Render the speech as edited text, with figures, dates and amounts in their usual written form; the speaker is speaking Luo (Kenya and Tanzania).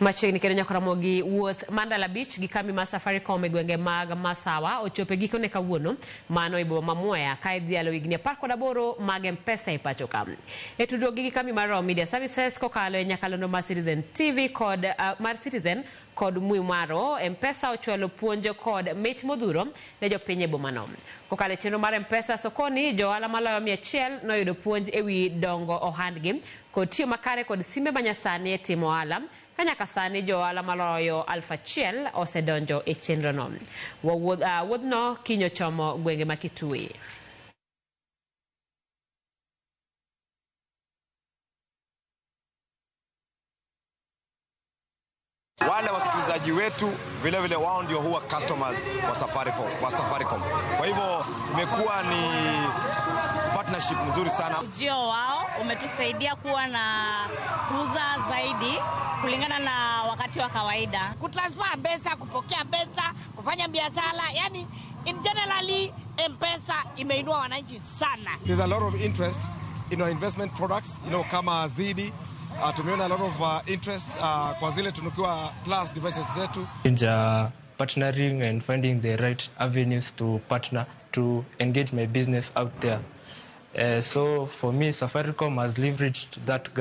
Machiegni kendo nyaka Ramogi wuoth mar ndalo 5 gi kambi mar Safaricom e gwenge mag Masawa ochopo e gikone kawuono, mano e boma ma Mwea ka idhialo higni 18 mag M-Pesa e pacho ka. E tudruok gi kambi mar Roho Media Services kokalo e nyakalondo mar Citizen TV kod mar Citizen kod Mwimaro, M-Pesa ochwalo puonj kod mich modhuro ne jopiny e bomano. Kokalo e chenro mar M-Pesa Sokoni, jo ohala maloyo 100 noyudo puonj e wi dongo ohandgi kod tiyo makare kod simbe manyasani e timo ohala, ka nyaka sani jo ohala maloyo 1000 osedonjo e chenrono. Wuodhno kiny ochomo gwenge ma Kitui. Wale wasikilizaji wetu vile vile wao ndio huwa customers wa Safaricom, wa Safaricom. Kwa hivyo imekuwa ni partnership nzuri sana. Ujio wao umetusaidia kuwa na kuuza zaidi kulingana na wakati wa kawaida. Kutransfer pesa, kupokea pesa, kufanya biashara, yani in generally M-Pesa imeinua wananchi sana. There's a lot of interest in our investment products, kama Zidi. Tumeona a lot of interest kwa zile Tunukiwa Plus devices zetu. Partnering and finding the right avenues to partner to engage my business out there. So for me, Safaricom has leveraged that